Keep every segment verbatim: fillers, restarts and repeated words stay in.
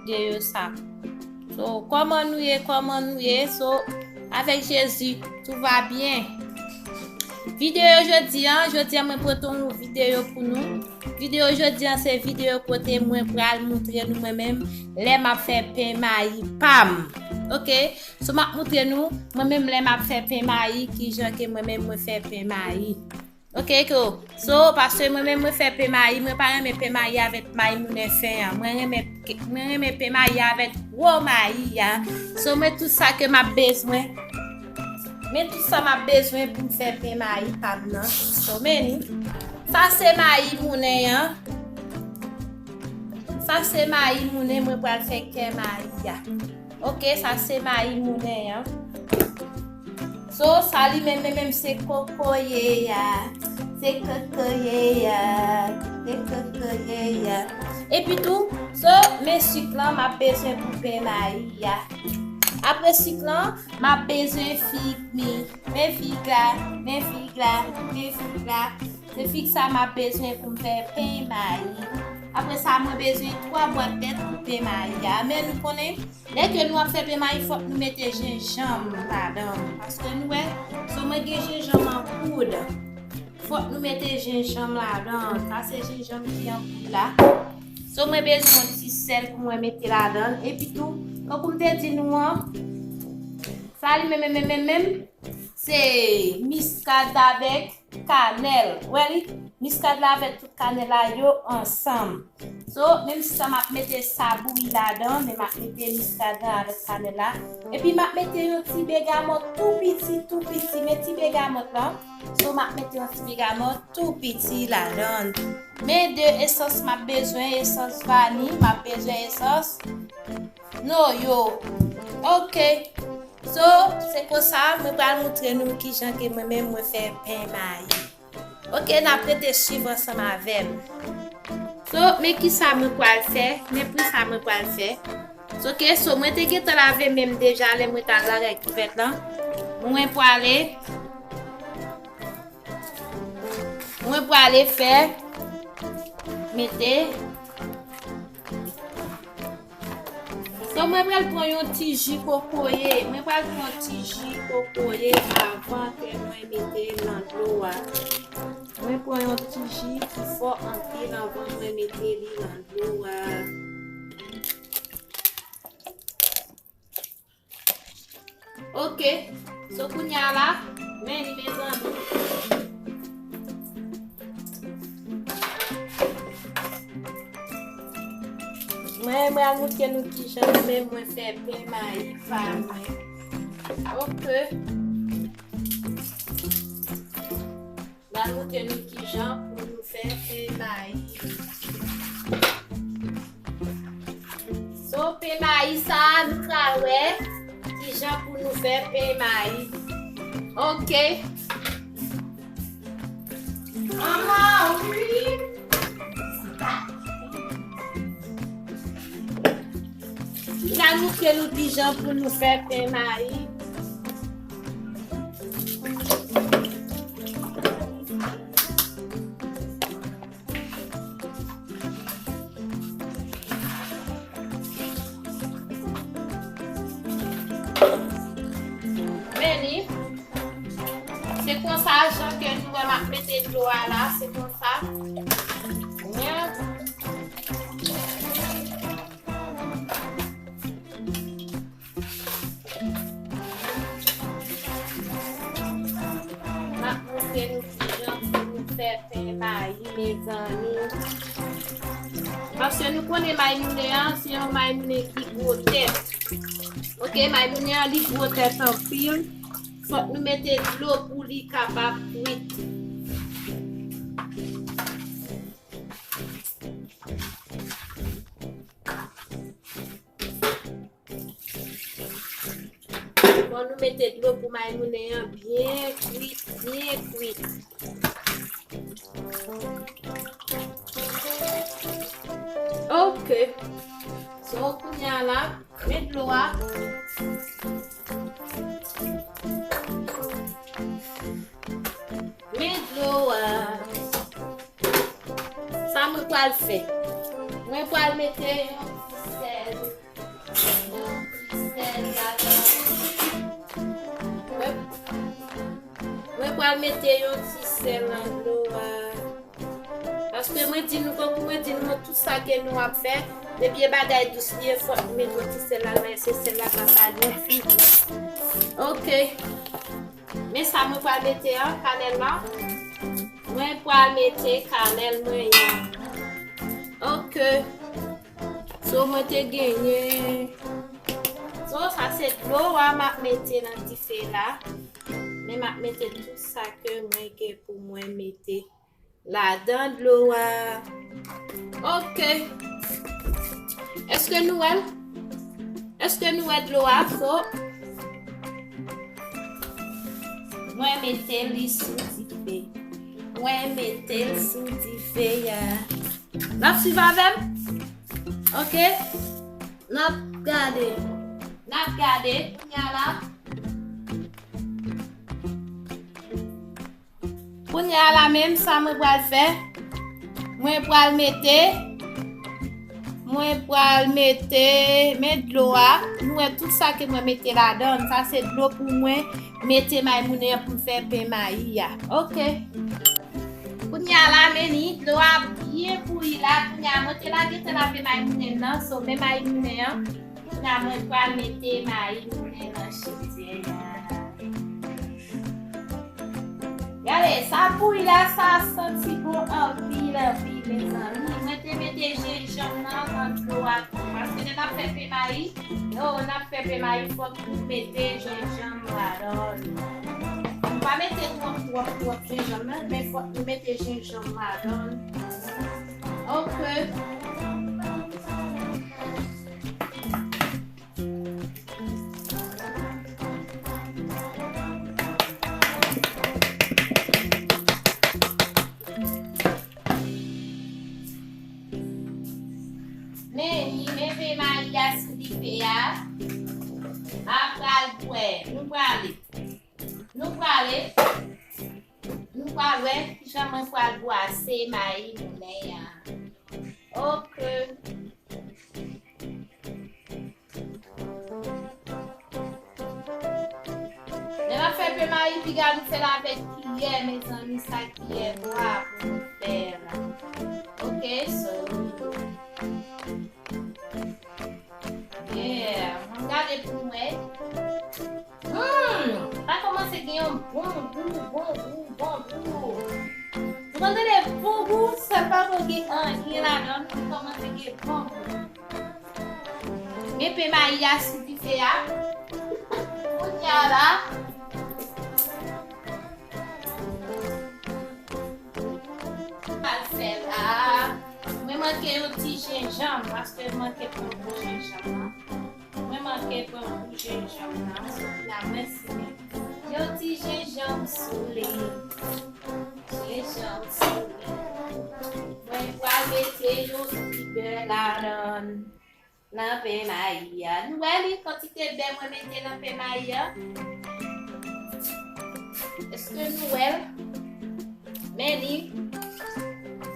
videyo sa. So, kòman nou ye, kòman nou ye? So, avèk Jezi, tout va byen. Videyo jodi an, jodi an mwen pote yon videyo pou nou. Videyo jodi an se videyo kote mwen pral moutre nou mwen menm lè m ap fè pen mayi pa m. Oke? So, m ap moutre nou mwen menm lè m ap fè pen mayi, kijan ke mwen menm mwen fè pen mayi. Oke, ko. So, paske mwen menm mwen fè pen mayi, mwen pa renmen pen mayi avèk mayi moulen fen an. Mwen renmen, mwen renmen pen mayi avèk gwo mayi a. So, men tout sa ke m ap bezwen. Men tout sa m ap bezwen pou m fè pen mayi pa m nan. So, men ni. Sa se mayi moulen an. Sa se mayi moulen, mwen pral fè kè mayi a. Oke, sa se mayi moulen an. So, sa li menm, menm, menm se kokoye a. Se kokoye a. Se kokoye a. Epi tou, so, men sik lan, m ap bezwen pou pen mayi a. Apre sik lan, m ap bezwen fig mi. Men fig la, men fig la, men fig la. Se fig sa m ap bezwen pou m fè pen mayi. Apre sa, mwen bezwen twa bwat tèt pou pen mayi a. Men nou konnen, lè ke nou ap fè pen mayi, fòk nou mete jenjanm ladan. Paske nou wè, so mwen gen jenjanm an poud. Fòk nou mete jenjanm ladan. Sa se jenjanm ki an poud la. So mwen bezwen yon ti sèl pou mwen mete ladan. Epi tou, tankou m te di nou an, sa li menm, menm, menm, menm, se miskad avèk kanèl. Wè li, miskad la avèk tout kanèl la yo ansanm. So, menm si sa m ap mete sa bouyi ladan, men m ap mete miskad la avèk kanèl la. Epi m ap mete yon ti begamòt tou piti, tou piti, men ti begamòt lan. So, m ap mete yon ti begamòt tou piti ladan. Men de esans m ap bezwen, esans vani, m ap bezwen esans noyo. Oke. So, se konsa, mwen pral moutre nou kijan ke mwen menm mwen fè pen mayi. Oke, n ap rete swiv ansanm avè m. So, men kisa mwen pral fè, men pou sa mwen pral fè. So, oke, so, mwen te gentan lave men m deja lè mwen t al lave kivèt lan. Mwen prale, mwen prale fè, mete. So, mwen pral pran yon ti ji kokoye. Mwen pral pran yon ti ji kokoye avan ke mwen mete l nan dlo a. Mwen pran yon ti ji ki fò anpil avan mwen mete li nan dlo a. Oke. So, kounye a la, men li, mezanmi. Mwen, mwen al moutre nou kijan mwen menm mwen fè pen mayi pa mwen. Oke. Mwen al moutre nou kijan pou nou fè pen mayi. So, pen mayi sa a, nou pral wè kijan pou nou fè pen mayi. Oke. Manman, wi. Li pral moutre nou kijan pou nou fè pen mayi. Men li, se konsa, jan ke nou wè m ap mete dlo a la, se konsa. Men, m ap montre nou kijan pou nou fè pen mayi, mezanmi. Paske nou konnen mayi moulen an, se yon mayi moulen ki gwo tèt. Oke, mayi moulen an, li gwo tèt anpil. Fòk nou mete dlo pou li kapab kwit. Bon, nou mete dlo pou mayi moulen an byen kwit, byen kwit. Oke. So, kounye a la, men dlo a. Men dlo a. Sa mwen pral fè. Mwen pral mete yon ti sèl. Sèl ladan. Mwen, mwen pral mete yon ti sèl nan dlo a. Paske mwen di nou, tankou mwen di nou, tout sa ke nou ap fè, depi e bagay dous li ye, fòk nou mete yon ti sèl ladan, e se sèl la k ap ba li yon ti gou. Ok. Men sa mwen pral mete an, kanèl la. Mwen pral mete kanèl mwen an. Ok. So, mwen te genyen. So, sa se dlo a m ap mete nan dife la. Men m ap mete tout sa ke mwen gen pou mwen mete ladan dlo a. Ok. Èske nou wè l? Èske nou wè dlo a? So, mwen mete li sou dife. Mwen mete l sou dife a. N ap swiv avè m? Ok? N ap gade. N ap gade. Kounye a la. Kounye a la menm, sa mwen pral fè, mwen pral mete, mwen pral mete, men dlo a, nou wè tout sa ke mwen mete ladan, sa se dlo pou mwen mete may moulen an pou m fè pen mayi a. Ok. Kounye a la, men ni, dlo a byen bouyi la, kounye a mwen te la gentan lave may moulen nan, so men may moulen an, kounye a mwen pral mete mayi moulen nan chedè a. Gade, sa bouyi la, sa santi bon anpil, anpil, mezanmi. Mwen te mete jenjanm nan nan dlo a tou, paske lè n ap fè pen mayi, yo, n ap fè pen mayi, fòk nou mete jenjanm ladan l. Nou pa mete twòp, twòp, twòp jenjanm nan, men fòk nou mete jenjanm ladan l. Ok. Men, li men pen mayi a sou dife a. A pral bwè. Nou prale. Nou prale. Nou pral wè kijan mwen pral bwase mayi moulen an. Ok. Lè n ap fè pen mayi, piga nou fè l avèk kiyè, mezanmi, sa kiyè bwa pou nou fè l. Ok, so. Yeah, mwen gade pou mwen. Hmm, sa kòmanse gen yon bon gou, bon gou, bon gou. Ou konn tande bon gou, sèl pa pou gen anyen ladan, li kòmanse gen bon gou. Men pen mayi a sou dife a. Kounye a la. Al fè la. Mwen manke yon ti jenjanm, paske m manke pran gou jenjanm nan. Mwen manke pran gou jenjanm nan. Sou la mwen simen yon ti jenjanm sou li. Jenjanm sou li. Mwen pral mete yon ti bè ladan l. Nan pen mayi a. Nou wè li, kantite bè mwen mete nan pen mayi a? Èske nou wè l? Men li.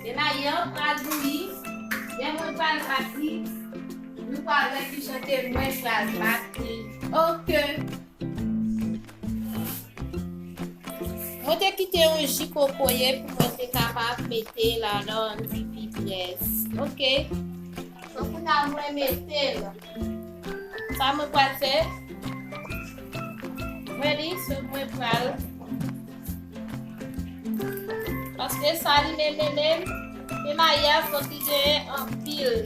Pen mayi a pral bouyi. Lè mwen pral bat li, nou pral wè kijan ke mwen pral bat li. Ok. Mwen te kite yon ji kokoye pou mwen te kapab mete ladan l pi, pi pyès. Ok. Donk, kounye a mwen mete l. Sa mwen pral fè, mwen li, so mwen pral. Paske sa li menm, menm, menm, pen mayi a fòk li genyen anpil,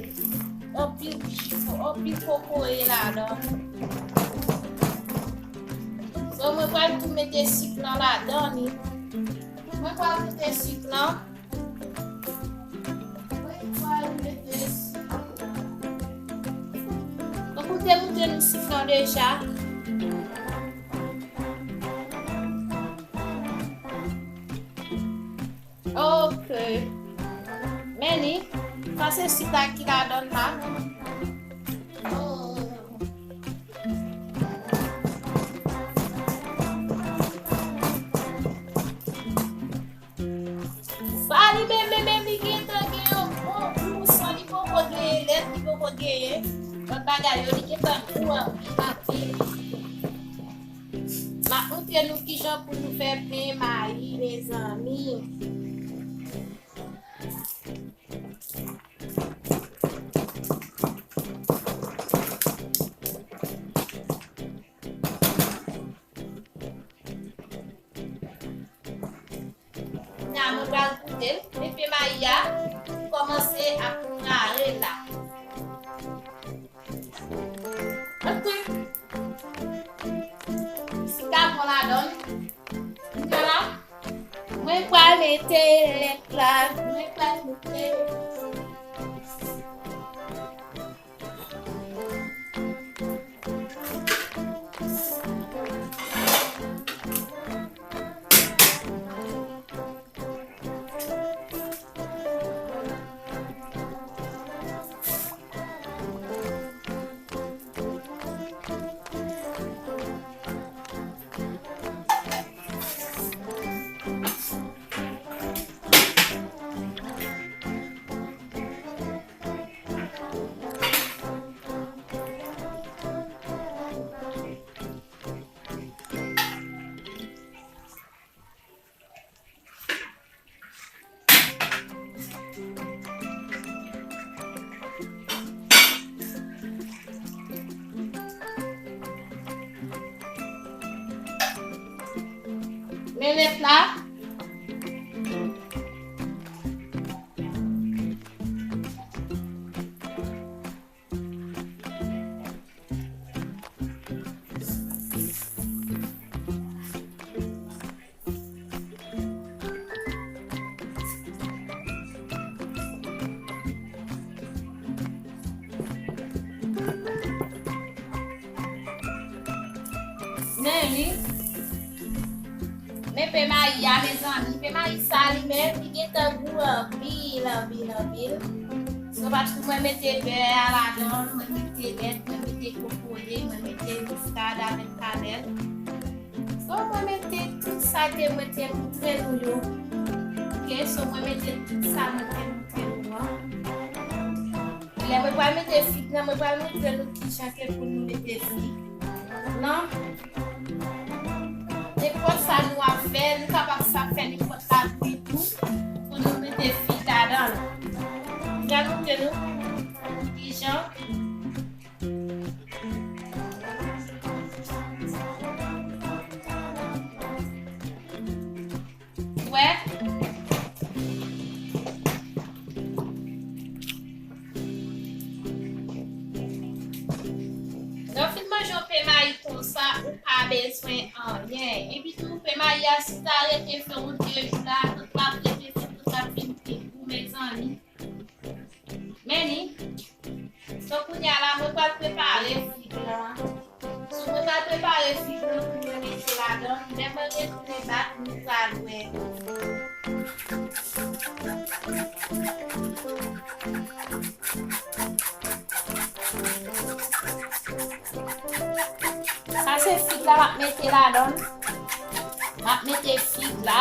anpil ji, anpil kokoye ladan. So, mwen pral tou mete sik lan ladan li. Mwen pral mete sik lan. Mwen pral mete sik lan. Donk, ou te moute nou sik lan deja. Ok. Men li, sa se sik la ki ladan la. Sa li menm, menm, menm, li gentan gen yon bon gou, san li poko genyen lèt, li poko genyen lòt bagay yo, li gentan gou anpil. montre nou kijan pou nou fè pen mayi, mezanmi. Kounya mwen pral goute l. Men pen mayi a kòmanse ap kare la. Ok. Sitwon ladan l. Kounya la, mwen pral mete lèt la. Mwen pral mete. Men lèt la. Men li, men pen mayi a, mezanmi, pen mayi sa li menm, li gentan gou anpil, anpil, anpil. So, paske mwen mete bè a ladan, mwen mete lèt, mwen mete kokoye, mwen mete miskad avèk kanèl. So, mwen mete tout sa ke mwen te montre nou yo. Ok, so mwen mete tout sa mwen te montre nou an. Lè mwen pral mete fig nan, mwen pral montre nou kijan ke pou nou mete fig nan. Nenpòt sa nou ap fè, nou kapab sa fè nenpòt labri tou. Pou nou mete fig ladan l. Mwen pral montre nou kijan. Wè. Lè w fin manje yon pen mayi konsa, ou pa bezwen anyen. Epi tou, pen mayi a, si ta rete fè yon de jou la, tout l ap rete fè, tout l ap vin pi gou, mezanmi. Men li. So, kounye a la, mwen pral prepare fig lan. So, mwen pral prepare fig lan pou mwen mete ladan. Lè mwen retounen bak, nou pral wè. Sa se fig la m ap mete ladan. M ap mete fig la.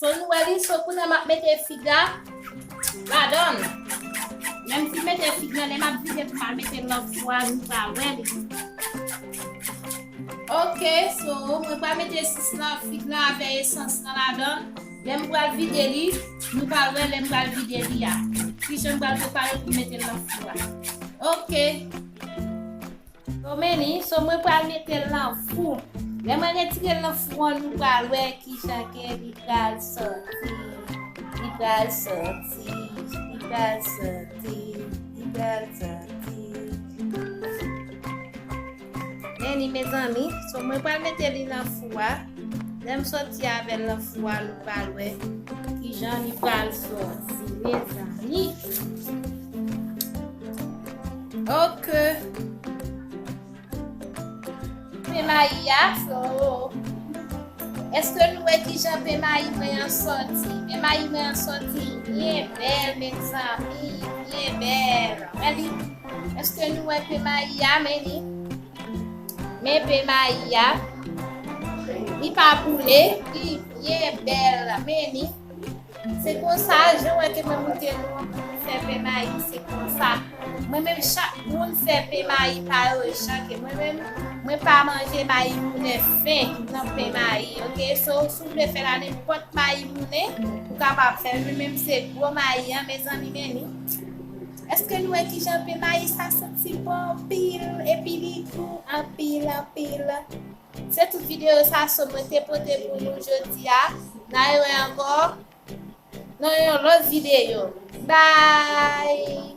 So, nou wè li, so, kounye a m ap mete fig la ladan l. Lè m fin mete fig lan, lè m ap vide pou m al mete l nan fou a, nou pral wè li. Ok, so, mwen pral mete sis lan, fig lan avè esans lan ladan l. Lè m pral vide li, nou pral wè lè m pral vide li a. Kijan m pral prepare pou m mete l nan fou a. Ok. So, men li, so, mwen pral mete l nan fou. Lè mwen retire l nan fou an, nou pral wè kijan ke li pral sòti. Li pral sòti. Li pral sòti. Li pral sòti. Men li, mezanmi, so, mwen pral mete li nan fou a. Lè m sòti avè l nan fou a, nou pral wè kijan li pral sòti, mezanmi. Ok. Pen mayi a, so. Èske nou wè kijan pen mayi mwen an sòti? Pen mayi mwen an sòti byen bèl, mezanmi, byen bèl. Gade, èske nou wè pen mayi a, men li? Men pen mayi a, li pa boule, li byen bèl, men li. Se konsa, jan w wè ke mwen montre nou pou nou fè pen mayi, se konsa. Mwen menm, chak moun fè pen mayi pa yo, chak mwen menm, mwen pa manje mayi moulen fen nan pen mayi, ok? So, si w vle fè la, nenpòt mayi moulen, ou kapab fè. Mwen menm, se gwo mayi an, mezanmi, men li. Èske nou wè kijan pen mayi sa santi bon anpil, epi li gou anpil, anpil? Se tout videyo sa so mwen te pote pou nou jodi a. N a wè ankò nan yon lòt videyo. Bye!